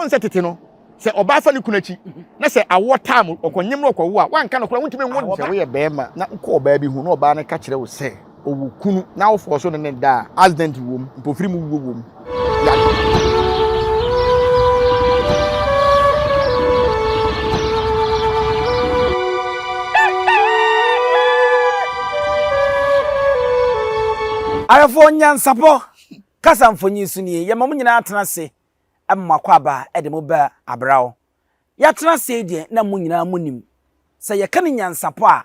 Ɔn sɛ tete no, sɛ ɔbaa fa ne kunu akyi na sɛ awoɔ taa mu, ɔkɔnyem na ɔkɔwo a, woanka nokorɛ a, wontumi nwo no. Sɛ woyɛ barima na wokɔ ɔbaa bi ho na ɔbaa no ka kyerɛ wo sɛ ɔwɔ kunu na wofɔɔ so ne no da a, accident wom, mpofirim wuo wom, yare. Ahwɛfoɔ nyansapɔ kasa mfonyin so nie, yɛma mo nyinaa tena ase ma mo akwaaba de mo ba abraw. Yɛatena ase yi deɛ na mo nyinaa monim sɛ yɛka no nyansapɔ a,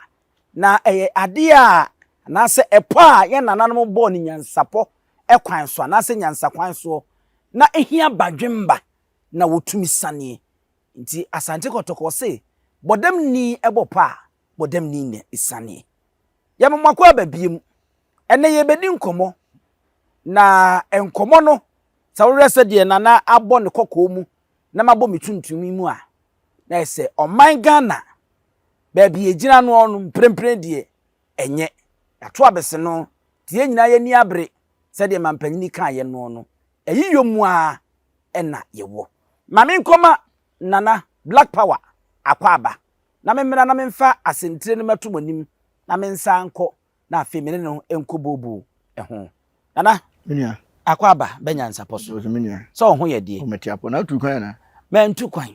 na ɛyɛ adeɛ a anaasɛ ɛpɔ a yɛn nananom bɔɔ no nyansapɔ kwan so anaasɛ nyansakwan soɔ na ɛhia badwemba na wɔtumi saneɛ. Nti Asante Kɔtɔkɔ se bɔdamni bɔ pɔ a, bɔdamni na ɛsaneɛ. Yɛma mo akwaaba biom. Ɛnnɛ yɛrebɛdi nkɔmmɔ, na nkɔmmɔ no, sɛ wohwɛ sɛdeɛ Nana abɔ ne kɔkɔɔ mu na mabɔ me tuntum yi mu a, na ayɛ sɛ ɔman Ghana, baabi yɛgyina noɔ no, mprempren deɛ, ɛnyɛ. Yɛato abese no, nti yɛn nyinaa yɛn ani abere sɛdeɛ mampanyini kaeɛ noɔ no, ayiyɔ mu ara na yɛwɔ. Ma menkɔma Nana Black Power akwaaba na memmra na memfa asɛntire no mmɛto mo anim na mensan nkɔ na afei me ne no nkɔ booboo ho. Nana, Me nua. Akwaaba bɛ nyansapɔ so. Ɔsɛ me nua. Sɛ wo ho yɛ deɛ. O mete apɔ. Na wotu kwan anaa? Mantu kwan.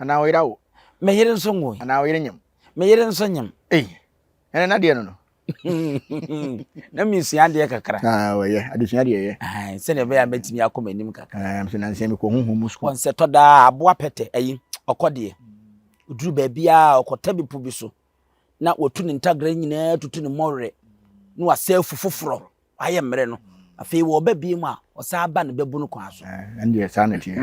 Anaa wo yere awo? Me yere nso nwoe. Anaa wo yere nyem? Me yere nso nyem. Ei, ɛnɛ na deɛ no no. Na mesua adeɛ kakra. Ah, ɔyɛ. Adesua deɛ ɛyɛ. Sɛdeɛ ɛbɛyɛ a mɛtumi akɔ m'anim kakra. Ah, mesɛ nansa mekɔ honhom mu sukuu. Ɔnsɛ tɔ daa aboa pɛtɛ ayi ɔkɔ deɛ. Ɔduru baabi a ɔkɔta bi po bi so. Na watu ne ntagra nyinaa tutu ne mmɔwerɛ na wasɛ afu foforɔ wayɛ mmerɛ no afei wɔba bie mu a ɔsan ba ne bɛbu no kwan so. Ɛndeɛ saa na ɛteɛ.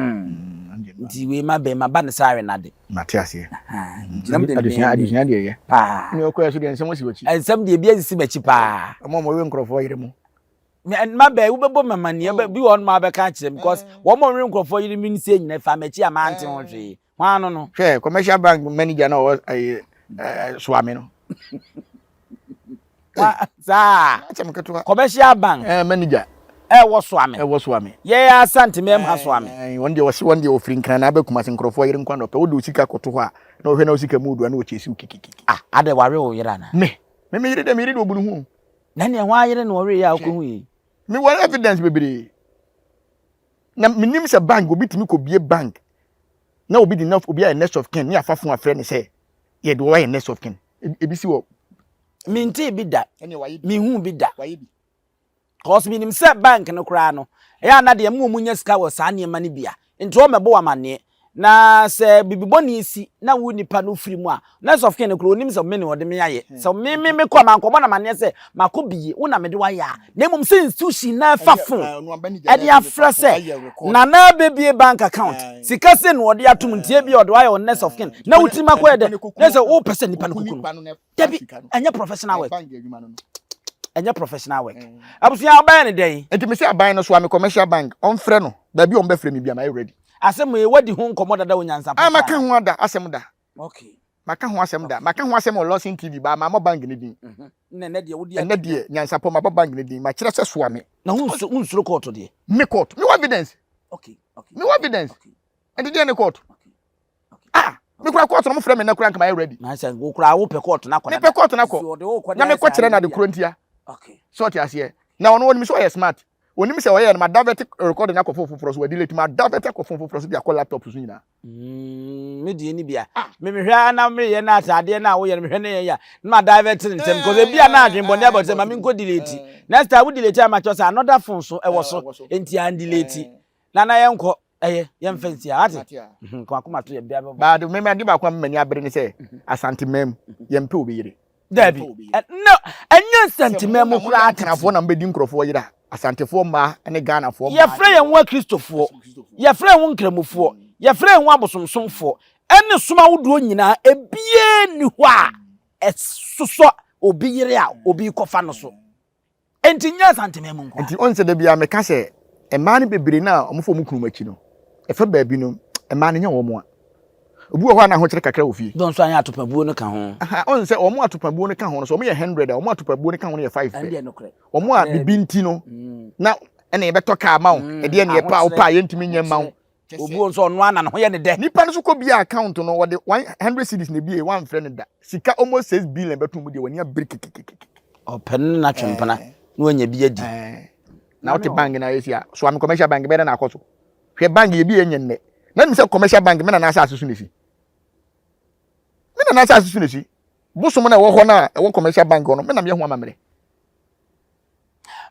Nti wei ma bɛn ma ba ne saa awe n'ade. Mate aseɛ. Adesua adesua deɛ ɛyɛ. Paa. Ne ɔkɔɛ so deɛ nsɛm asi w'akyi. Nsɛm deɛ ebi asisi m'akyi paa. Ɔmo a wɔwe nkorɔfoɔ yere mo. Ma bɛn wobɛbɔ me amaneɛ bi wɔ hɔ nom a wobɛka akyerɛ me because wɔn a wɔwe nkorɔfoɔ yere mi nsie nyina fa m'akyi a mante ho hwee. Hwan ano no? Hwɛ commercial bank manager na ɔwɔ ɛyɛ ɛɛ Suame no. Saa. Asɛm ketewa. Commercial bank. Ɛɛ manager. Ɛwɔ Suame. Ɛwɔ Suame. Yɛ Asante mɛm ha Suame. Ɛɛ wɔn deɛ wɔsi wɔn deɛ ofiri Nkran na abɛ Kumasi nkorɔfoɔ yere nkwa na ɔpɛ wode osika kɔto hɔ a na ɔhwɛ na osika mu odua na ɔkyɛ siw kikikiki. Ah adɛ ware wo yere ana? Me me me yere deɛ me yere deɛ obu ne ho. Na nea hwan yere na ɔwe yɛ a ɔkɔ hu yi? Me wɔ evidence bebree. Na menim sɛ bank obi tumi kɔ bie bank na obi de na obi ayɛ next of kin ne afa fon afrɛ ne sɛ yɛde wɔ ayɛ next of kin ebi si wɔ. Mentee bi da, menhuu bi da. Cause menim sɛ bank no koraa no, ɛyɛ a na deɛ mo wɔn nya sika wɔ saa nneɛma no bi a, nti wɔn mɛbɔ wɔn amaneɛ. Na sɛ biribi bɔne si na wo nipa no firi mu a, next of kin no koraa onim sɛ me na ɔde me ayɛ. Sɛ me me mekɔ a mankɔbɔ no amaneɛ sɛ makɔ bie, wo na mede wo ayɛ a, na mmom sɛ institution no fa phone ɛde afrɛ sɛ Nana abɛbie bank account, sika sei na ɔde atom nti ebia ɔde wo ayɛ wo next of kin, na wo tirim akɔyɛ dɛ, na sɛ wopɛ sɛ nipa no kuku no. Dabi, ɛnyɛ professional work. Ɛnyɛ professional work. Abusua wobɛyɛ ne dɛn? Nti me sɛ aban no soa me commercial bank ɔmfrɛ no baabi a ɔmbɛfrɛ me bia mayɛ ready. Asɛm yi wadi ho nkɔmmɔ dada wɔ nyansapɔ Ah maka ho ada asɛm da. Okay. Maka ho asɛm da. Maka ho asɛm wɔ Lawson TV baa mammɔ bank no din. Na ɛnɛ deɛ wode Ɛnɛ deɛ nyansapɔ mabɔ bank no din makyerɛ sɛ soa me. Na wonsuro kɔɔto deɛ? Me court. Mewɔ evidence. Okay. Okay. Mewɔ evidence. Okay. Ɛnti deɛ ne court. Okay. Ah, me kura court no mo frɛ me na kura nka mayɛ ready. Na sɛ wo kura wo pɛ court na kɔ. Me pɛ court na kɔ. Na me kɔ kyerɛ na de kuro ntia. Okay. So ɔte aseɛ. Na ɔno onim sɛ ɔyɛ smart. Onim sɛ ɔyɛ no ma divert recording akɔ phone foforɔ so wa delete ma divert akɔ phone foforɔ so de akɔ laptop so nyinaa. Mm, me deɛ ni bia. Ah. Me mehwɛ na meyɛ na ataadeɛ na woyɛ no mehwɛ ne yɛ ya. Na ma divert ne ntɛm because ebi a na adwen bɔne abɔ sɛ ma menkɔ delete. Next time wo delete a ma kyerɛ sɛ another phone so ɛwɔ so. Enti an delete. Na na yɛnkɔ. Ɛyɛ, yɛmfa nsi ha, wate? Mhm, kɔ akoma to yɛ bia bɛbɔ. Baade, me ade baako a m'ani abere ne sɛ, Asante man mu, yɛmpɛ obi yere. Dabi, no, ɛnyɛ Asante man mu koraa tete. Nkranfoɔ na mobɛdi nkurɔfoɔ yere a, Asantefoɔ mmaa ne Ghanafoɔ mmaa. Yɛfrɛ yɛn ho Akristofoɔ, yɛfrɛ yɛn ho Nkramofoɔ, yɛfrɛ yɛn ho abosomsomfoɔ, ɛne som ahodoɔ nyinaa, ebiara nni hɔ a ɛsosɔ obi yere a obi rekɔfa no so. Enti nyɛ Asanteman mu nko ara. Nti ɔn sɛ da biara meka sɛ mmaa no bebree no a wɔfa wɔn kununom akyi no, ɛfa baabi no, mmaa no nyɛ wɔn a. Obi wɔ hɔ a na ahokyere kakra wɔ fie. Dɔn nso anyɛ atopabuo no ka ho. Aha, ɔn sɛ wɔn atopabuo no ka ho no, sɛ wɔn yɛ hundred a, wɔn atopabuo no ka ho no yɛ five pɛ. Ɛndeɛ nokorɛ. Wɔn a bibi nti no, na ɛna yɛbɛtɔ kaa ma wo, ɛdeɛ na yɛpɛ a wopɛ a yɛntumi nyɛ mma wo. Obi wɔ nso ɔno ara na ne ho yɛ ne dɛ. Nipa no nso kɔ bie account no wɔde 100 cedis na ebie wamfrɛ no da. Sika almost 6 billion bɛto mu deɛ w'ani abere kikikikiki. Ɔpɛ no na twempena na wanya bi adi. Na wote bank na ayɛ si a Soame commercial bank bɛyɛ dɛ na akɔ so. Hwɛ bank yɛ bi yɛ nyɛ nnɛ. Na nim sɛ commercial bank me nana asase so na esi. Me nana asase so na esi. Bosom na ɛwɔ hɔ na ɛwɔ commercial bank hɔ no me na meyɛ ho amammerɛ.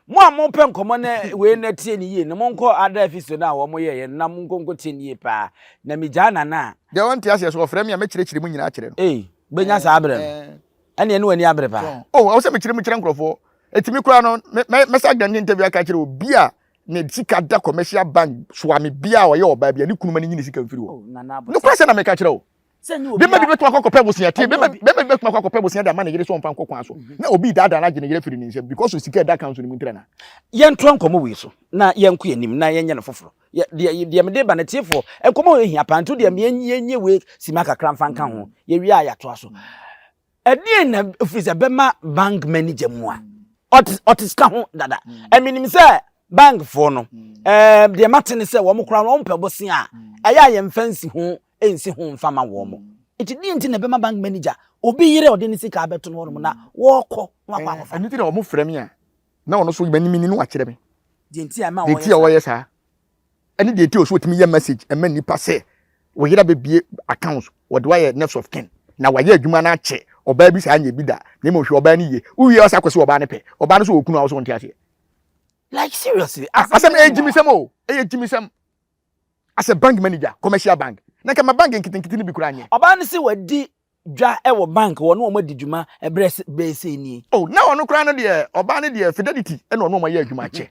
Mo a mopɛ nkɔmmɔ na wei na tie ne yie no, monkɔ ada episode no a wɔn yɛeɛ no na monkɔ nkɔ tie ne yie paa. Na megyaa Nana a. Deɛ ɔnte aseɛ so ɔfrɛ me a mɛkyerɛkyerɛ mu nyinaa akyerɛ no. Ei, wobɛnya saa berɛ no. Ɛnneɛ ne w'ani abere paa. Oh, ɛwɔ sɛ mekyerɛ mu kyerɛ nkurɔfoɔ. Eti me koraa no, mɛsa grant interview aka akyerɛ obi a ne sika da commercial bank soa me bia a ɔyɛ ɔbaa bi a ne kunu ma no nyi ne sika mfiri hɔ. Oh, Nokorɛ sɛ na meka kyerɛ wo. Bɛma bi bɛtumi akɔ akɔpɛ bosea tie bɛma bi bɛtumi akɔ akɔpɛ bosea de ama ne yere sɛ ɔmfa nkɔ kwan so mhm. na obi daadaa no agye ne yere afiri ne nsam because of sika ɛda account no mu ntira na. Yɛntoa nkɔmmɔ wei so na yɛnkɔ yɛn anim na yɛnyɛ no foforɔ. Deɛ deɛ mede ba no tiefoɔ nkɔmmɔ wei hia paa nti deɛ yɛnyɛ wei sima kakra mfa nka ho yɛwie a yɛatoa so. Ɛdeɛn na ɛfiri sɛ bɛma bank manager mu a ɔte ɔte sika ho dada. Ɛmenim sɛ bankfoɔ no ɛɛ deɛ mate ne sɛ wɔn koraa wɔn pɛ bosea a ɛyɛ a yɛmfa nsi ho nsi ho mfa ma wɔn. Nti deɛ nti na ɛbɛma bank manager obi yere a ɔde ne sika abɛto no hɔnom na wɔkɔ na wakɔ akɔfa. Ɛno nti na wɔn frɛ me a na ɔno nso m'anim ni na wakyerɛ me. Deɛ nti a ɛma wɔyɛ saa. Deɛ nti a wɔyɛ saa. Ɛne deɛ nti a ɔsɛ ɔtumi yɛ message ɛma nnipa sɛ wo yere abɛbie account wɔde wayɛ next of kin na wayɛ adwuma no akyɛ ɔbaa bi saa nyɛ bi da na mmom hwɛ ɔbaa no yie wowie ɔsa akɔsi ɔbaa no pɛ ɔbaa no so wɔ kunu a wo so wonte aseɛ. Like seriously asɛm ɛyɛ gyimisɛm o ɛyɛ gyimisɛm as a bank manager commercial bank na nka ma bank nketenkete no bi koraa nyɛ. Ɔbaa no se wadi dwa wɔ bank wɔ ne wɔn adi dwuma ɛberɛ bɛyɛ sei nie. Oh na ɔno koraa no deɛ ɔbaa no deɛ fidelity ɛna ɔno wɔn ayɛ adwuma akyɛ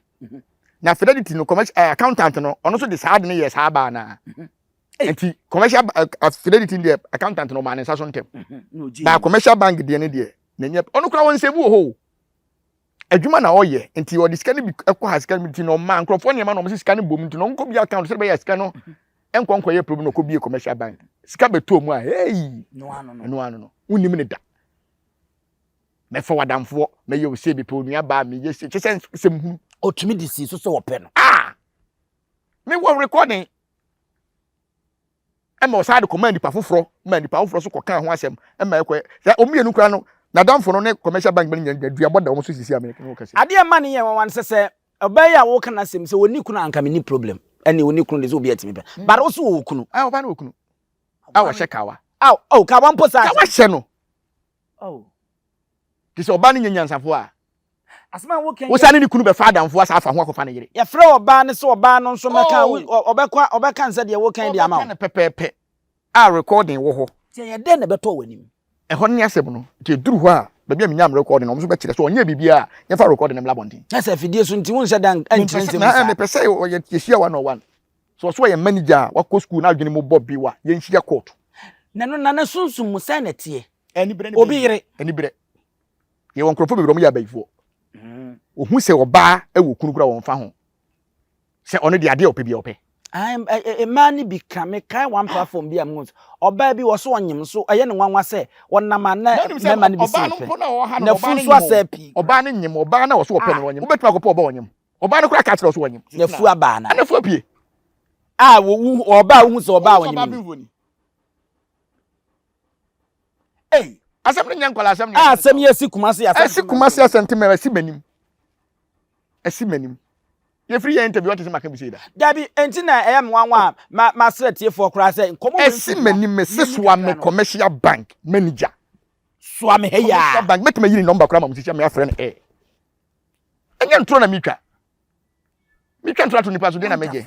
na fidelity no commercial eh, accountant no ɔno nso de saa de no yɛ saa baa naa nti commercial eh, eh, fidelity deɛ accountant no ɔmaa ne nsa so ntɛm na commercial bank deɛ no deɛ na nyɛ ɔno koraa wɔn nsɛm wɔ hɔ o adwuma na ɔyɛ nti ɔde sika no bi kɔ ha sika no bi nti na ɔma nkurɔfoɔ nneɛma na ɔmo sɛ sika no bom nti na ɔnkɔ bi account sɛ bɛyɛ sika no nkɔ nkɔyɛ problem na ɔkɔ bie commercial bank sika bɛtɔ mu a hey ɛno ano no wonim ne da mɛfa wadamfoɔ mɛyɛ ose mepɛ onua baa meyɛ se kyɛ sɛ nsɛm hunu ɔtumi de sii so sɛ wɔpɛ no ah mewɔ recording ɛma ɔsan de kɔmaa nipa foforɔ ma nipa foforɔ so kɔkaa ho asɛm ɛma ɛkɔ sɛ wɔn mmienu koraa no n'adamfo no ne commercial bank no nyinaa duabɔ da wɔn so sisi amene ne wɔkasa. Adeɛ ɛma no yɛ nwanwa no sɛ sɛ ɔbaa yi a woka n'asɛm sɛ ɔnni kunu a anka menni problem ɛne ɔnni kunu de sɛ obi atumi pɛ hmm. but wo so wɔwɔ kunu. Ah ɔbaa no wɔ kunu a wɔhyɛ kawa. Ah oh kawa mpo saa. Kawa hyɛ no. Oh. Te sɛ ɔbaa no nyɛ nyansafoɔ a. Asɛm a woka yi. Wosan ne ne kunu bɛfa adamfo asa afa ho akɔfa ne yere. Yɛfrɛ ɔbaa no sɛ ɔbaa no nso mmɛka oh. ɔbɛkɔ ɔbɛka nsɛ deɛ woka yi de ama wo. Ɔbɛka no pɛpɛɛpɛ a recording wɔ hɔ. Nti ɛyɛ dɛn na ɛbɛtɔ w'anim? Ɛhɔ ne asɛm no. Nti ɛduru hɔ a, baabi a menyaa me recording no, wɔn nso bɛkyerɛ sɛ ɔnyɛɛ biribiara a, yɛmfa recording no mmra abɔnten. Kyerɛ sɛ afidie so nti wonhyɛ da nkyerɛ nsɛm mu saa. Mepɛ sɛ yɛhyia one on one. Sɛ ɔsɛ ɔyɛ manager a wakɔ school na adwene mu bɔ bewa, yɛnhyia court. Na no nana sunsum mu sɛn na ɛteɛ? Aniberɛ ne Obi yere. Aniberɛ. Yɛwɔ nkurɔfoɔ bebree wɔn yɛ abayifoɔ. Ohun sɛ ɔbaa wɔ kunu kura wɔn fa ho. Sɛ ɔno deɛ adeɛ ɔpɛ bi ɔpɛ. Mmaa no bi ka mekae one platform bi a mehu ɔbaa bi wɔ so ɔnyem so ɛyɛ ne nwanwa sɛ ɔnam a na mmarima no bi si pɛ na funu so asɛ pii. Ɔbaa no nyem ɔbaa no a ɔso ɔpɛ no ɔnyem wobɛtumi akɔpɛ ɔbaa ɔnyem ɔbaa no koraa ka kyerɛ ɔso ɔnyem. Na fu abaa na. Ɛna fu apue. A ɔbaa wohu sɛ ɔbaa ɔnyem. Ei, asɛm no nyɛ nkwadaa asɛm. A asɛm yi asi Kumasi asɛm. Asi Kumasi asɛm ti mɛ asi m'anim. Asi m'anim. Yɛfiri yɛ interview ɔte sɛ maka bi sei da. Dabi, enti na ɛyɛ me nwanwa a ma masrɛ tiefoɔ koraa sɛ nkɔmmɔ wei Asi m'anim mese soa me commercial bank manager. Soa me ha yi a. Commercial bank mɛtumi ayi ne number koraa ma mo sisi a me afrɛ no ɛ. Ɛnyɛ ntorɔ na metwa. Metwa ntorɔ ato nipa so deɛ na megye.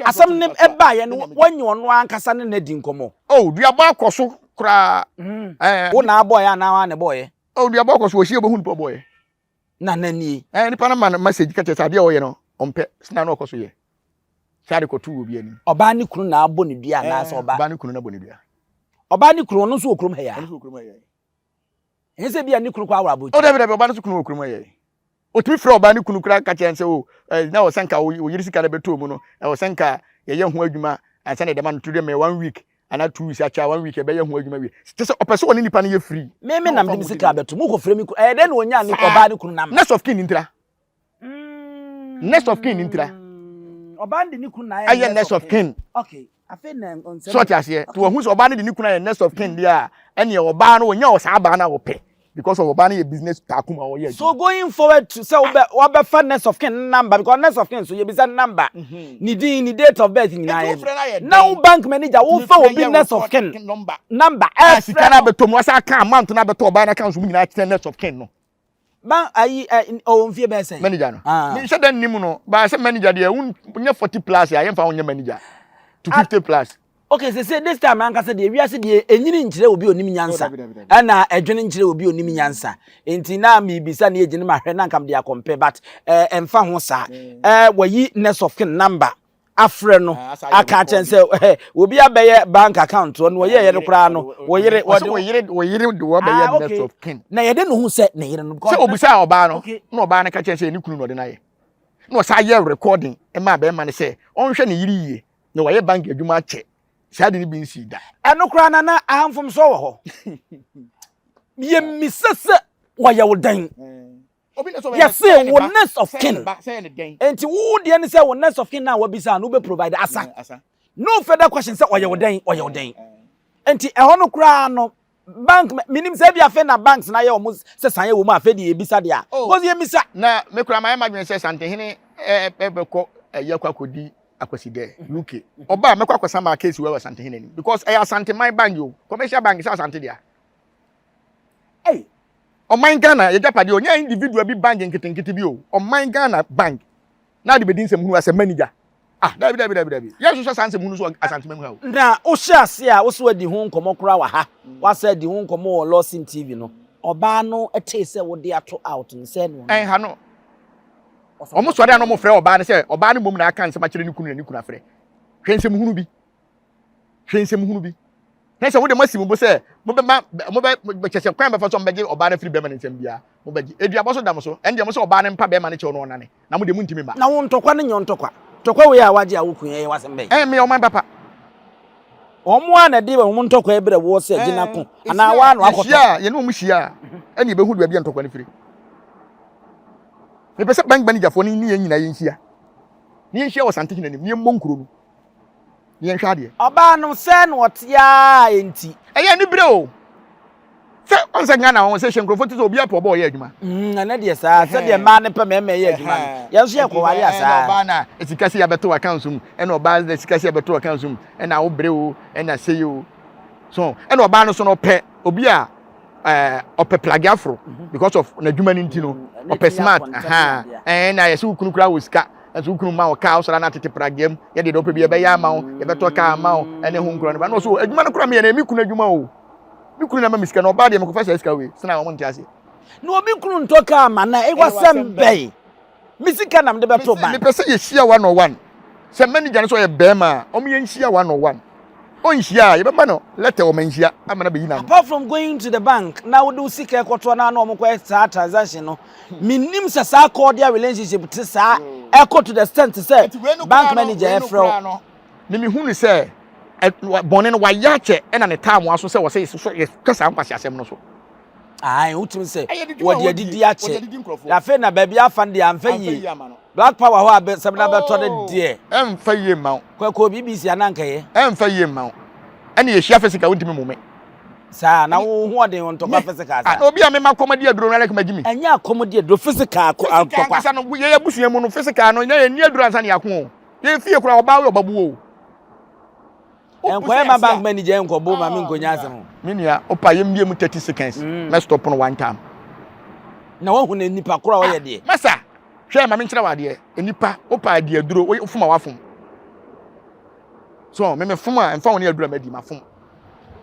Asɛm no ɛbaeɛ no wɔnye ɔno ankasa ne no adi nkɔmmɔ. Oh, duabɔ akɔ so koraa. Mm. Eh. Wo na abɔeɛ anaa woa na ɛbɔeɛ? Oh, duabɔ akɔ so ɔhyia wobɛhu nipa ɔbɔeɛ. Na na nie. Eh, nipa no ma no message ka kyerɛ sɛ adeɛ a ɔyɛ no ɔmpɛ sena na ɔkɔ so yɛ. Saa de kɔto obi anim. Ɔbaa ne kunu na abɔ ne dua anaasɛ eh, ɔbaa. Ɔbaa ne kunu na abɔ ne dua. Ɔbaa ne kunu ɔno nso wɔ kurom ha yi a. Ɔno nso wɔ kurom ha yi a. Ɛnyɛ sɛ ebia ne kunu kɔ awɔ aburokyire. Oh, dabi dabi, ɔbaa no nso kunu wɔ kurom ha yi. Otumi frɛ ɔbaa no kunu koraa ka kyerɛ no sɛ, oh, eh, na ɔsɛ nka wo yere sika no bɛtɔɔ mu no, ɛwɔ sɛ nka yɛyɛ ho adwuma ansa na yɛde ma no, to deɛ mɛ one week anaa 2 weeks akyɛ a one week yɛbɛyɛ ho adwuma wie. Kyɛ sɛ ɔpɛ sɛ ɔne nipa no yɛ free. Me me na mede me sika abɛto mu kɔfrɛ me kunu. Ɛyɛ dɛn na ɔnyaa ne ɔbaa ne kunu namba? Next of kin ntira. Next of kin ntira. Ɔbaa no de ne kunu na ayɛ next of kin. Okay. Afei na nsɛm. So ɔte aseɛ. Nti wahu sɛ ɔbaa no de ne kunu ayɛ next of kin deɛ a, ɛneɛ ɔbaa no ɔnya ɔsaa baa no a ɔpɛ because of ɔbaa no yɛ business tycoon a ɔyɛ adwuma. So going forward to sɛ wobɛ wabɛfa next of kin number because next of kin so yɛbisa number, ne din, ne date of birth nyinaa yɛ. Na wo bank manager wofa obi next of kin number ɛfrɛ sika no abɛtɔ mu asa aka amount no abɛtɔ ɔbaa no account mu nyinaa kyerɛ next of kin no. Ban ayi ɛ ɔwɔ mfie bɛyɛ sɛn? Manager no. Ah. Me nhyɛ da nnim no. Ba sɛ manager deɛ wonyɛ 40 plus a yɛmfa wo nyɛ manager. To 50 plus. Okay, sɛ sɛ this time ankasa deɛ wiase deɛ enyini nkyerɛ obi onim nyansa. Ɛna ɛdwene nkyerɛ obi onim nyansa. Nti na mebisa ne egyina ma hwɛ na nka mede akɔmpɛ but ɛmfa ho saa. Wɔyi next of kin number afrɛ no aka akyɛn sɛ obi abɛyɛ bank account no wɔyɛɛyɛ no koraa no wɔyere wɔde wɔyere wɔyere de wɔbɛyɛ ah, next of kin. Na yɛde ne ho sɛ ne yere no. Sɛ obisa ɔbaa no na ɔbaa no ka kyerɛ sɛ ne kunu na ɔde no ayɛ na ɔsan yɛ recording ɛma bɛrima no sɛ ɔnhwɛ ne yere yie na wɔyɛ bank adwuma akyɛ saa de no bi nsii da. Ɛno koraa na na ahamfomsoɔ wɔ hɔ. Yɛmmisa sɛ wɔyɛ wo dɛn. Yɛse wo next of kin. Enti wo deɛ ne sɛ wo next of kin na wabisa no wobɛ provide asa. No further question sɛ ɔyɛ wo dɛn, ɔyɛ wo dɛn. Enti ɛhɔ no koraa no bank menim sɛ ebi afei na banks na yɛ wɔn sɛ san yɛ wɔ mu afei deɛ yɛbisa deɛ a. Because yɛmmisa. Na me koraa mayɛ m'adwene sɛ Santehene ɛbɛkɔ ɛyɛ kɔ akɔdi Akwasidɛ UK. Ɔba a mɛkɔ akɔsa maa case wɔ Asantehene anim because ɛyɛ Asanteman bank o, commercial bank sɛ Asante dea. Ei. Ɔman Ghana yɛgyapadeɛ o, nyɛ individual bi bank nketenkete bi o, ɔman Ghana bank na ade bɛdi nsɛm hunu asɛ manager. Ah, dabi dabi dabi dabi. Yɛnhwehwɛ saa nsɛm hunu so wɔ Asanteman mu ha o. Na wohyɛ ase a wose wadi ho nkɔmmɔ koraa wɔ ha, woasan adi ho nkɔmmɔ wɔ Lawson TV no, ɔbaa no tee sɛ wode ato out no, sɛn na ɔno. Ɛnha no. Wɔn sɔre a na wɔfrɛ ɔbaa no sɛ ɔbaa no mmom na aka nsɛm akyerɛ ne kunu na ne kunu afrɛ. Hwɛ nsɛm hunu bi. Hwɛ nsɛm hunu bi. Na sɛ wode moasi mo bo sɛ mobɛma mobɛ kyɛ sɛ kwan bɛfa so mobɛgye ɔbaa no afiri bɛrima no nsam biara mobɛgye. Aduabɔ so da mo so. Ɛndeɛ mo sɛ ɔbaa no mpa bɛrima no kyɛw na ɔnane na mo deɛ montumi mma. Na wo ntɔkwa no nyɛ ntɔkwa. Ntɔkwa wei a wagye a wo kun ɛyɛ w'asɛm bɛn? Ɛn meyɛ ɔman papa. Wɔn ara na ɛde wɔn ntɔkwa yi brɛ woɔ sɛ gye na ko anaa woa na woakɔtɔ. Yɛhyia a yɛne wɔn hyia a ɛne yɛbɛhu baabi a ntɔkwa no firi. Mepɛ sɛ bank managerfoɔ no ne yɛn nyinaa yɛnhyia. Ne yɛnhyia wɔ Santehene anim ne yɛmmɔ nkuro no. Ne yɛnhwɛ adeɛ. Ɔbaa no sɛɛ na ɔte ara enti. Ɛyɛ anibere o. Sɛ ɔn sɛ Ghana wɔn sɛ hyɛ nkurɔfoɔ ti sɛ obi apɛ ɔbɔ ɔyɛ adwuma. Mm, ɛnɛ deɛ saa sɛdeɛ mmaa no pɛ mmarima yɛ adwuma no yɛn nso yɛkɔware a saa. Ɛna ɔbaa na sika si abɛto account mu ɛna ɔbaa na sika si abɛto account mu ɛna awobere o ɛna sɛyi o so ɛna ɔbaa no so no ɔpɛ obi a ɛɛ ɔpɛ plage afro because of n'adwuma no nti no ɔpɛ smart ɛhan ɛn na yɛsɛ wokunu kura wɔ sika ɛnso wokunu ma wo kaa wosɔrɔ na tete plage mu yɛde deɛ ɔpɛ bi yɛbɛyɛ ama wo yɛbɛtɔ kaa ama wo ɛne ho nkura no ba na ɔso adwuma no kura meyɛ na ɛmi kunu adwuma o me kunu na ma me sika na ɔbaa deɛ mekɔfa saa sika wei sena wɔn nte aseɛ. Na obi kunu ntɔ kaa ma na ɛwɔ sɛm bɛyi me sika na mede bɛto ban. Mepɛ sɛ yɛhyia one on one sɛ manager no sɛ ɔyɛ bɛrima a wɔn yɛnhyia one on one ɔnhyia a yɛbɛma no letter wɔ manhyia ama no abɛyi n'ano. Apart from going to the bank na wode wo sika ɛkɔtoɔ na na wɔn kɔyɛ saa transaction no menim sɛ saa cordial relationship te saa ɛkɔ to the extent sɛ bank manager ɛfrɛ wo. Me mehu no sɛ bɔne no wayɛ akyɛ ɛna ne taamoa so sɛ wɔsɛ yɛtwa saa nkwaseasɛm no so. Ae, wotumi sɛ wɔde adidi akyɛ. Afei na baabi afa no deɛ amfa yie. Black power hɔ a sɛm na bɛtɔ no deɛ. Ɛmfa yie mma wo. Kɔkɔɔ BBC anaa nkɛyɛ. Ɛmfa yie mma wo. Ɛne yɛhyia physical wontumi mmome. Saa na wo ho ɔden wɔ ntɔkwa physical saa. Na obi a mema kɔm adi aduro no alɛ kama gyi mi. Ɛnyɛ akɔm di aduro physical ntɔkwa. Physical ankasa no yɛyɛ abusua mu no physical no na yɛnni aduro ansa na yɛako o. Yɛn fie koraa ɔbaa wei ɔba bu o. Nkɔyɛ ma bank manager nkɔbo ma me nkonya asɛm. Me nua opa yɛ mbie mu 30 seconds mm. mɛ stop no one time. Na wahu na nipa koro a ɔyɛ deɛ. Ah, masa hwɛ ma me nkyerɛ wɔ adeɛ nipa opa adi aduro wofom a wafom. So me me fom a mfa wɔn aduro a madi ma fom.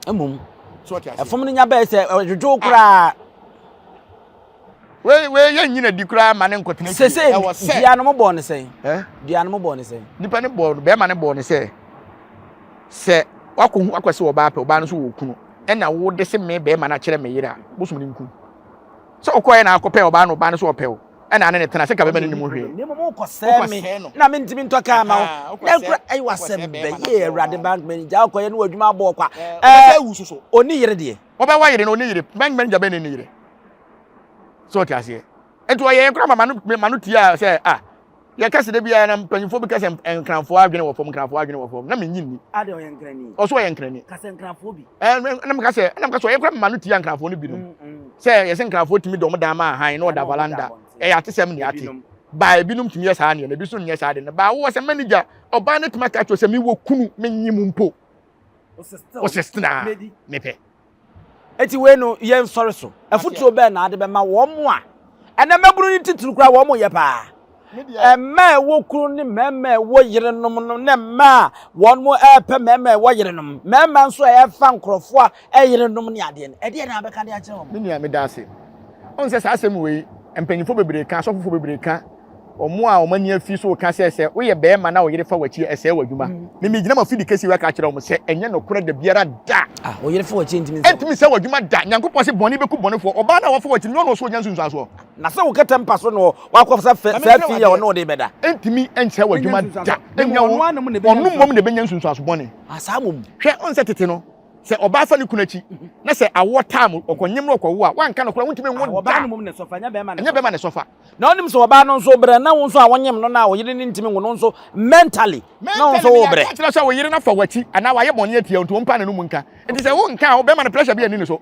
Mmom. Ɛfom no nya bɛyɛ sɛ ɛdwodwo koraa. Wei wei yɛ nyina di koraa ma ne nkɔtena fie. Sese dua no mo bɔɔ ne sɛn? Eh? Dua no mo bɔɔ ne sɛn? Nipa ne bɔɔ no bɛrima ne bɔɔ ne sɛ sɛ wakɔ hu akɔ sɛ ɔbaa pɛ ɔbaa no nso wɔ kunu ɛna wo de se me bɛrima no akyerɛ me yere a bosom ne nku sɛ ɔkɔɛ na akɔpɛ ɔbaa no ɔbaa no so ɔpɛ o ɛna ane ne tena sɛ ka bɛrima no nim hwee. Ne mmom wokɔsɛɛ me na mentumi ntɔ kaa ma wo na kura ɛyɛ wasɛm bɛ yɛ awurade bank manager akɔyɛ ne w'adwuma abɔ kwa ɛɛ ɔni yere deɛ. Ɔbɛwa yere no ɔni yere bank manager bɛn ne ne yere. So ɔte aseɛ. Nti ɔyɛ yɛn koraa ma no ma no tia sɛ ah. Yɛka sɛ da biara na mpanyinfoɔ bi ka sɛ nkranfoɔ adwene wɔ fam, nkranfoɔ adwene wɔ fam. Na menyi nni. Ade ɔyɛ nkrani. Ɔso ɔyɛ nkrani. Ka sɛ nkranfoɔ bi. Ɛɛ na meka sɛ na meka sɛ ɔyɛ kora mma no tia nkranfoɔ no binom. Sɛ yɛsɛ nkranfoɔ tumi dɔm dan ma ahan na ɔda valanda. Ɛyɛ atesɛm ne ate. Baa ebinom tumi yɛ saa nneɛma, ebi nso nyɛ saa de no. Baa wowɔ sɛ manager, ɔbaa no tumi aka kyerɛ sɛ mewɔ kunu, menye mu mpo. Ɔsɛ still a mepɛ. Eti wei no yɛn sɔre so. Afutuo bɛn na ade bɛma wɔn a ɛnɛ mmabunu no titiri koraa wɔn yɛ paa. Mmaa a ɛwɔ kunu ne mmarima a ɛwɔ yerenom no ne mmaa a wɔn ɛrepɛ mmarima a ɛwɔ yerenom, mmarima nso a ɛrefa nkurɔfoɔ a ɛyerenom ne adeɛ no, ɛdeɛ na abɛka de akyerɛ wɔn? Me nua, meda ase. Ɔn sɛ saa asɛm wei, mpanyinfoɔ bebree ka, asɔfofoɔ bebree ka, wɔn a wɔn ani afi so ka sɛ sɛ woyɛ barima na wo yere fa w'akyi a, ɛsɛe w'adwuma. Me megyina m'afidi kɛseɛ wei aka akyerɛ wɔn sɛ ɛnyɛ nokorɛ da biara da. Ah, wo yere fa w'akyi ntumi nsɛe. Ɛntumi nsɛe w'adwuma da. Nyankopɔn se bɔne bɛku bɔnefoɔ. Ɔbaa no a wafa w'akyi no, nyɛ ɔno na ɔsɔ ogya nsunsuansoɔ. Na sɛ wo kɛtɛ mpa so na wakɔ sɛ fɛ saa fi yɛ ɔne ɔde bɛda. Ɛntumi nsɛe w'adwuma da. Ɛnyɛ wo, ɔno mmom na ɛbɛnya nsunsuanso bɔne. Ah, saa mmom. Hwɛ, ɔn sɛ tete no, Sɛ ɔbaa fa ne kunu akyi na sɛ awoɔ taa mu, ɔkɔnyem na ɔkɔwo a, woanka nokorɛ a, wontumi nwo da. Ɔbaa no mmom na ɛsɔfa, ɛnyɛ bɛrima na ɛnyɛ bɛrima na ɛsɔfa. Na wonim sɛ ɔbaa no nso brɛ na wo nso a wonyem no na wo yere no ntumi nwo no nso mentally na wo nso Mentally no wobrɛ. yɛaka akyerɛ sɛ wo yere no afa w'akyi anaa wayɛ bɔne atia wo nti ɔmpa n'anomu nka. Nti sɛ wonka a, wo bɛrima no pressure bi anni ne so.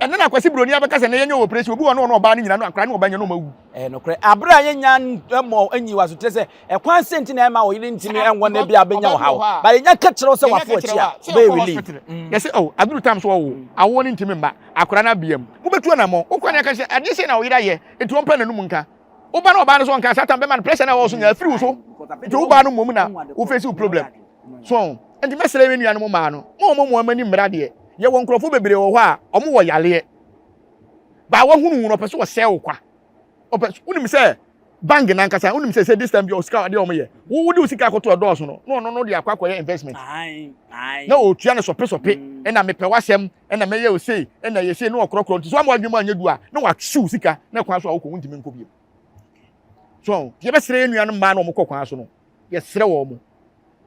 Ɛnnɛ na Kwasi Broni abɛka sɛ nnɛ yɛnyɛ wo operation, obi wɔ hɔ na ɔne ɔbaa no nyina no akwadaa ne ɔbaa nyina na ɔma awu. Ɛyɛ nokorɛ. Aberɛ a yɛnnya mmɔ nyii w'asotirɛ sɛ Ɛkwan sɛ nti na ɛma wo yere ntumi nwɔ na ebia benya ɔhaw. But yɛnya ka kyerɛ wo sɛ wafo akyi a, wobɛyɛ relief. Yɛse oh, aduru tam so ɔwo, awoɔ no ntumi mma, akwadaa no abea mu. Wobɛtu anamɔ, wokɔ ne aka sɛ adeɛ sei na wo yere ayɛ, nti ɔmpɛ n'anum nka. Wo ba no ɔbaa no so ɔnka, saa tam bɛma no pressure no a ɛwɔ wo so nyinaa afiri wo so. Nti wo baa no mmom na wo face wo problem. So, nti mɛsrɛ me nuanom mmaa no, mo a wɔn mo ani mmra deɛ, yɛwɔ nkurɔfoɔ bebree wɔ hɔ a wɔn wɔ yareɛ. Baa wahunu wo no ɔpɛ sɛ ɔsɛe wo kwa. Ɔpɛ, wonim sɛ bank nankasa wonim sɛ sɛ this time bi ɔsika adeɛ wɔn yɛ wo wode wo sika akɔto ɛdɔɔso no na ɔno no de akɔ akɔyɛ investment na ɔtua no sɔpe sɔpe mm. ɛna mepɛ w'asɛm ɛna mɛyɛ osei ɛna yɛ sei na ɔkorɔkorɔ nti so ama wadwene mu anyɛ du a na wahyew sika na kwan so a wokɔ wontumi nkɔ bio so yɛbɛsrɛ yɛn nuanom mmaa na wɔn kɔ kwan so no yɛsrɛ wɔn mo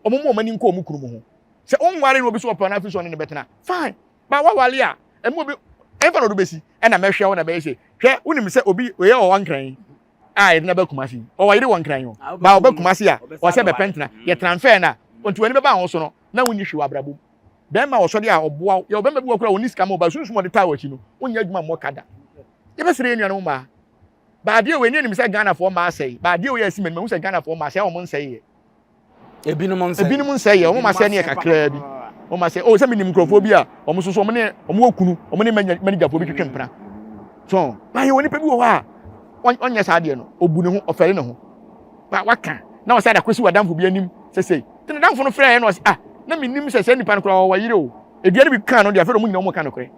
wɔn mu wɔn ani nkɔ wɔn kunu mu ho sɛ ɔnware na obi so ɔpɛ na afi so ɔne ne bɛtena fine ba wawale a ɛmu obi ɛmfa na ɔde bɛsi ɛna mɛhwɛ wo na bɛyɛ sɛ hwɛ wonim sɛ obi oyɛ ɔwɔ nkran a yɛde no ba Kumasi. Ɔwɔ yere wɔ Nkran o. Ah, ba ɔba Kumasi a, ɔsɛ bɛpɛ ntena. Mm. Yɛ transfer na. Nti w'ani bɛba ho so no, na wonni hwee wɔ abrabɔ mu. Bɛrima wɔ sɔde a ɔboa wo. Yɛ ɔbɛrima bi wɔ kora ɔnni sika ma ɔba sunsum ɔde taa w'akyi no, wonyɛ adwuma mmɔ ka da. Yɛbɛsrɛ yɛn nuanom mmaa. Baadeɛ wei ne anim sɛ Ghanafoɔ mmaa asɛe. Baadeɛ wei asi m'anim, mahu sɛ Ghanafoɔ mmaa asɛe a wɔn nsɛe yɛ. Ebinom nsɛe. Ebinom nsɛe yɛ, wɔn asɛe no yɛ kakraa bi. Wɔn asɛe, oh sɛ menim nkurɔfoɔ bi a wɔn nso so wɔn ne wɔn wɔ kunu, wɔn ne managerfoɔ bi twetwe mpena. So, na yɛwɔ nipa bi wɔ hɔ a ɔnyɛ saa adeɛ no, ɔbu ne ho, ɔfɛre ne ho. Ba waka na ɔsɛ adakɔsi w'adamfo bi anim sɛsɛi. Nti n'adamfo no frɛɛ na ɔsɛ ah na menim sɛ saa nipa no koraa ɔwɔ yere o. Edua no bi kaa no deɛ afei de wɔn nyinaa wɔn ka nokorɛ.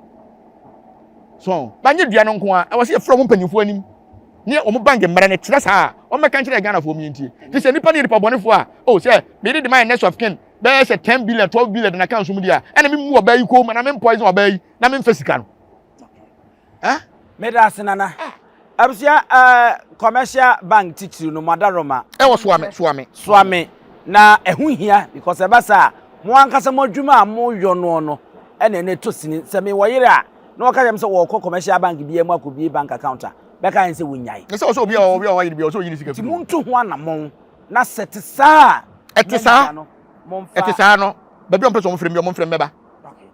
So, ba nyɛ dua no nko ara, ɛwɔ sɛ yɛfrɛ wɔn mpanyinfoɔ anim. ne wɔn bank mmara no kyerɛ saa a wɔmmɛka nkyerɛ Ghanafoɔ mi ntie te sɛ nipa no yɛ nipa bɔnefoɔ a oh sɛ mede de mayɛ next of kin bɛyɛ sɛ 10 billion 12 billion de na ka nsom deɛ a ɛna memu ɔbaa yi kɔn mu na me poison ɔbaa yi na memfa sika no eh? Meda ase nana. Ah. Abusua uh, commercial bank titiri no madaroma. Ɛwɔ soame soame. Soame na ɛho hia because ɛba saa mo ankasa mo adwuma a mo yɔ noɔ no ɛna ɛna ɛtɔ sini sɛ mewɔ yere a na wɔka kyerɛ me sɛ wɔrekɔ commercial bank biara mu akɔbie bank account a, bɛka yɛn sɛ wɔnyae. Na sɛ ɔsɛ obi a obi a ɔwɔ yere bi a ɔsɛ oyi ne sika firi. Nti montu ho anammɔn, na sɛ ɛte saa a, ɛte saa, ɛte saa no, baabi a wɔmpɛ sɛ wɔmfrɛ me bi a wɔmfrɛ me mɛba.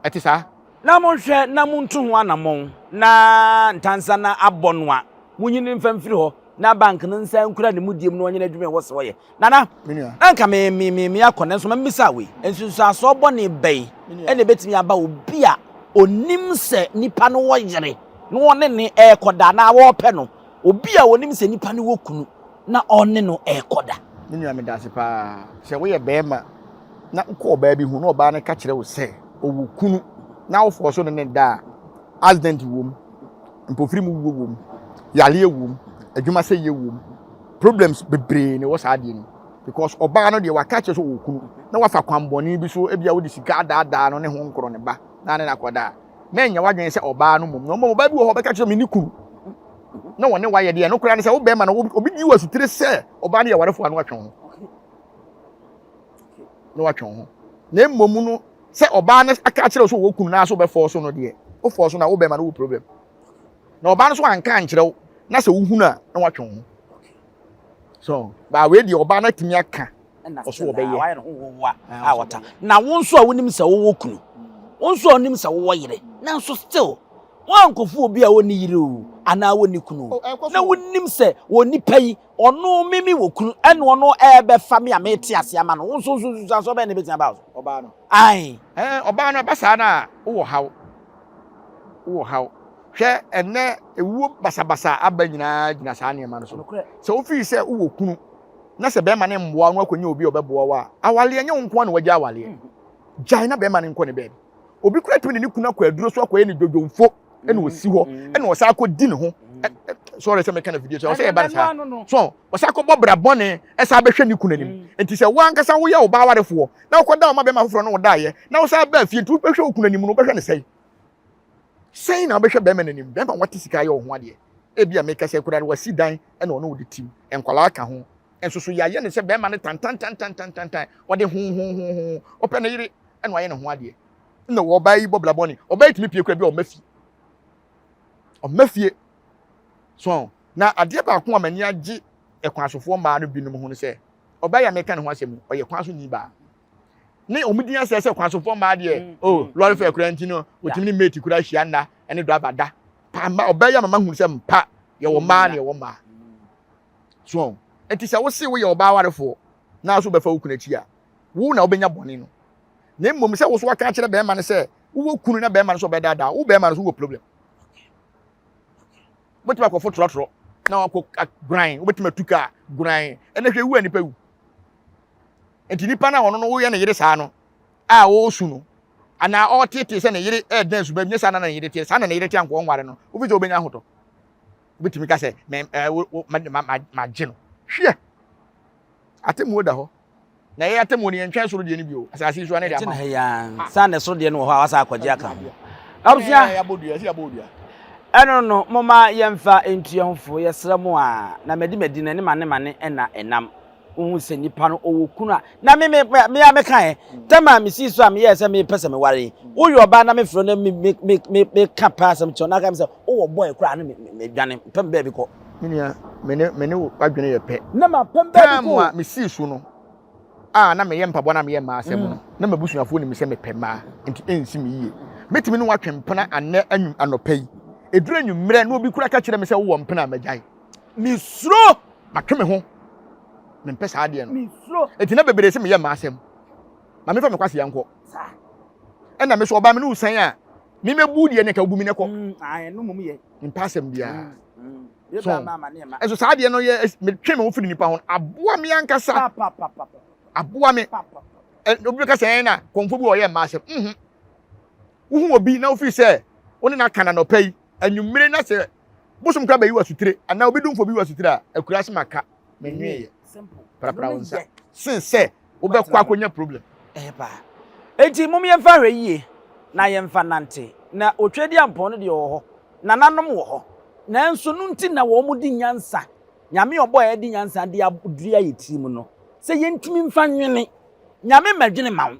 Ɛte saa. Na monhwɛ na montu ho anammɔn, na ntansa no abɔ no a, monyi no mfa mfiri hɔ, na bank no nsan nkura ne mudie mu na ɔnyɛ n'adwuma a ɛwɔ sɛ ɔyɛ. Nana, na anka me me me me akɔ nanso ma mmisa wei. Nsunsuansoɔ bɔne bɛn na ebetumi aba obi a onim sɛ nipa no wɔ yere na ɔne ne ɛrekɔda anaa wɔrepɛ no, obi a onim sɛ nipa no wɔ kunu na ɔne no ɛrekɔda? Me nua meda ase paa. Sɛ woyɛ bɛrima na wokɔ ɔbaa bi ho na ɔbaa no ka kyerɛ wo sɛ ɔwɔ kunu na wofɔɔ so ne ne da a, accident wom, mpofiri mu wuo wom, yareɛ wom, adwuma sɛyɛ wom, problems bebree na ɛwɔ saa adeɛ no because ɔbaa no deɛ waka kyerɛ sɛ ɔwɔ kunu na wafa kwanbɔne bi so ebia wode sika adaadaa no ne ho nkorɔ ne ba na ne nakɔda a na ɛnyɛ wadwene sɛ ɔbaa no mmom na mmom ɔbaa bi wɔ hɔ ɔbɛka kyerɛ me ne kunu na wɔne wayɛ deɛ no koraa ne sɛ wo bɛrima no obi di wɔ asutire sɛ ɔbaa no yɛ warefoɔ a na watwe ho na watwe ho na mmom no sɛ ɔbaa no aka kyerɛ sɛ ɔwɔ kunu na so wobɛfɔɔ so no deɛ wofɔɔ so na wo bɛrima no wɔ problem na ɔbaa no so anka ankyerɛ wo na sɛ wohunu a na watwe wo ho. So baa wei deɛ ɔbaa no atumi aka ɔso ɔbɛyɛ. Wayɛ ne ho wowa a ɔta. Na wo nso a wonim sɛ wowɔ kunu, wo nso a wonim sɛ wowɔ yere, nanso still woankɔfo obi a ɔnni yere o anaa ɔnni kunu o, Oh, na wonim sɛ wɔ nipa yi ɔno me me wɔ kunu ɛna ɔno ɛɛbɛfa me a mete ase ama no, wo nso nso nsusuansoɔ bɛn na ɛbɛtumi aba wo so? Ɔbaa no. Ae. Ɛɛ ɔbaa no ɛba saa no a wowɔ haw. Wowɔ haw. Hwɛ ɛnnɛ ewuo basabasa a aba nyinaa gyina saa nneɛma no so. Sɛ wofii sɛ wowɔ kunu na sɛ bɛrima no mmoa wo na wakɔnya obi a ɔbɛboa wo a, awaleɛ nyɛ wo nko ara na wagya awaleɛ. Mm. Gyae na bɛrima no nkɔ ne baabi. Obi kura tumi de ne kunu akɔ aduro so akɔyɛ ne dwodwomfo ɛna mm. ɔsi hɔ mm. ɛna ɔsan akɔdi ne ho. Sɔre sɛ meka na video sɛ ɔsɛ yɛba no saa. So ɔsan akɔbɔ bra bɔne ɛsan bɛhwɛ ne kunu anim. Nti sɛ wo ankasa woyɛ ɔbaa warefoɔ na wokɔda ɔma bɛrima foforɔ na wɔdaeɛ na wosan baa fie nti wobɛhwɛ wo kunu anim no wobɛhwɛ ne sɛn? Sɛn na wobɛhwɛ bɛrima no anim? Bɛrima wate sika ayɛ wo ho adeɛ. Ebia meka sɛ koraa no wasi dan ɛna ɔne wo de tim. Nkwadaa ka ho. Nso so yɛayɛ no sɛ bɛrima no tantantantantantan. Ɔde ho ho ho ho. Ɔpɛ ne yere ɛna wayɛ ne ho adeɛ. Ɛna ɔbaa yi bɔ bra bɔne. Ɔbaa yi tumi pie koraa bi a ɔmma fie. Ɔmma fie. So na adeɛ baako a m'ani agye ɛkwansofoɔ mmaa no binom ho no sɛ ɔbaa yi a meka ne ho asɛm yi ɔyɛ kwan so ni baa. ne wɔn din asɛ sɛ kwansofo mmaa deɛ mm, o oh, mm, lɔre fɛ kura nti no wɔtumi ne mate kura hyia nna ɛne driver da pa mma ɔbaa yi a mama hu sɛ mpa yɛwɔ mmaa na yɛwɔ mmaa so nti sɛ wose woyɛ ɔbaa warefoɔ na so bɛfa wo kunu akyi a wo na wobɛnya bɔne no na mmom sɛ wo so waka akyerɛ bɛrima no sɛ wowɔ kunu na bɛrima no so ɔbɛdaadaa wo bɛrima no so wɔ problem wobɛtumi akɔfo trɔtrɔ na wakɔ guran wobɛtumi atu kaa guran ɛnɛ hwɛ wu a nipa wu Nti nipa no a ɔno no woyɛ ne yere saa no a ɔresu no anaa ɔretetee sɛ ne yere ɛɛdɛn suba bi nyɛ saa na ne yere teɛ saa na ne yere teɛ anka ɔnware no wofi sɛ wobɛnya ahotɔ wobɛtumi ka sɛ mɛ ɛɛ wo ma ma ma magye no hwɛ atemmuo da hɔ na ɛyɛ atemmuo no yɛntwɛn soro deɛ no bio asase yi so ne de ama ha yi saa na soro deɛ no wɔ hɔ a wasa akɔgye aka ho abusua yɛabɔ dua ɛsɛ yɛabɔ dua ɛno no moma yɛmfa ntua ho fo yɛsrɛ mo a na madi madi no ne ma ne ma ne ɛna ɛnam Wohu sɛ nipa no ɔwɔ kunu a, na me me me a meka ɛ, tɛm a mesii so a meyɛɛ sɛ mepɛ sɛ meware yi, woyɛ ɔbaa na mefrɛ no me me me me meka pɛ asɛm kyerɛ na aka me sɛ wowɔ boy koraa no me me medwane mpɛ me baabi kɔ. Me nua, me ne me ne wo adwene yɛ pɛ. Na mapɛ me baabi kɔ. Time a mesii so no, a na meyɛ mpaboa na meyɛ mmaa asɛm no, na m'abusuafoɔ nim sɛ mepɛ mmaa, nti ɛnsi me yie. Mɛtumi ne wo atwe mpena anɛ anwum anɔpa yi. Ɛduru anwummerɛ na obi koraa ka kyerɛ me sɛ wowɔ mpena a, magyae. Mesuro. Matwe me ho. Mempɛ saa adeɛ no. Mesuro. Enti na bebree sɛ meyɛ mmaa asɛm. Ma memfa me kwasea nkɔ. Ɛna me so ɔbaa me ne wo san a, me mɛbu deɛ ne nka wobu me ne kɔ. Mm, ɛno mmom yɛ. Mempɛ asɛm biara. Mm, mm. So, ɛso saa adeɛ no yɛ metwe me ho firi nipa ho. Aboa me ankasa. Aboa me. Obi bɛka sɛ ɛn na kɔmfo bi ɔyɛ mmaa asɛm. Mhm. Wohu obi na wofiri sɛ wo ne no aka na nɔpa yi, anwummere na sɛ bosom kora bɛyi w'asotire anaa obi dumfo bi w'asotire a akura ase maka menweeɛ prapra wo nsa sen sɛ wobɛkɔ akɔnya problem. Ɛyɛ paa. Enti mom yɛmfa hwɛ yie na yɛmfa nante. Na Otwedeampɔn no deɛ ɔwɔ hɔ. Nananom wɔ hɔ. Nanso no nti na wɔn de nyansa, Nyame a ɔbɔɔ yɛn de nyansa de adua yɛn tirim no, sɛ yɛntumi mfa nwene. Nyame mmɛdwene ma wo.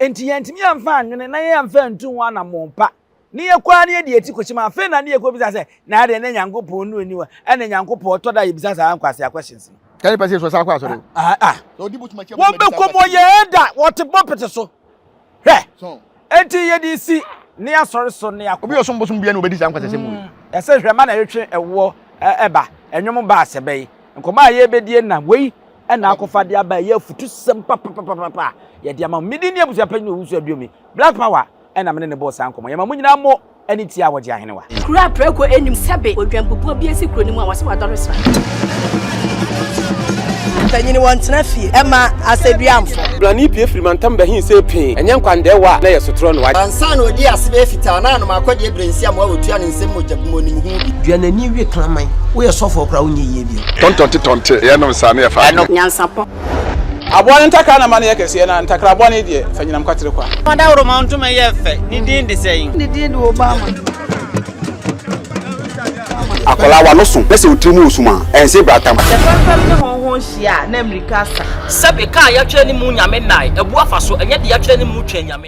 Enti yɛantumi amfa annwene na yɛamfa antu ho anammɔn pa. Ne yɛkɔ ara na yɛde yɛn ti kɔhyɛ mu. Afei na ne yɛkɔbisa sɛ, na adɛn na Nyankopɔn no nni hɔ? Ɛna Nyankopɔn, ɛtɔ da a yɛbisa saa nkwasea questions no. Ka nipa sɛ sɛ akɔ asɔre o. Ah, ah. Sɛ ɔdi bosom akyi a, bosom Wɔn bɛkɔ mu ɔyɛ ɛda, wɔte pulpit so. Hwɛ! So. Enti yɛde si ne asɔre so ne akɔ. Obi a ɔsom bosom biara na obedi saa nkwasasɛm wei. Ɛsɛ hwɛ ma na ɛretwe ɛwoɔ ɛba, ɛnwom ba asɛbɛ yi. Nkɔmmɔ a yɛrebɛdie na wei ɛna akɔfa de aba ɛyɛ afutusɛm papapapapa a yɛde ama mo. Me din ne abusua panyin Owusu Aduomi. Black Power ɛna me ne no bɔɔ saa nkɔmmɔ. Yɛma mo nyinaa mo ɛne tie a wɔgye ahenewa. Kuro a prako nnim sɛbe odwanbubuo bi asi kuro no mu a wɔse wadɔre sra. Mpanyin wɔntena fie ɛma asɛduamfo. Blani pue firi mantam bɛhe see pee, ɛnyɛ nkwandɛɛwa a na ɛyɛ sotorɔ no. Ansa na ɔdii ase bɛyɛ fitaa na anom akɔdeɛ berɛ nsi amoa wɔtua ne nsam mogya bu mu ɔnim ho bi. Dua n'ani we kraman. Woyɛ sɔfoɔ koraa wonyɛ yie bio. Tɔntɔnte tɔnte yɛnom saa ne yɛfa adwene. Nyansapɔ. Aboa no ntakra na ma no yɛ kɛseɛ, na ntakra bɔne deɛ, fa nyinam kwatere kwa. Ɔdawuroma ntoma yɛ fɛ. Ne din de sɛn? Ne din de Obama. Akwadaa w'ano so na sɛ wo tiri mu wɔ sum a, ɛnse bratam. Sɛ fɛmfɛm ne hɔnhɔn hyia a, na mmirika asa. Sɛbe, ka a yɛatwerɛ ne mu Nyame nnae, abu afa so, ɛnyɛ deɛ yɛatwerɛ ne mu Twɛn Nyame.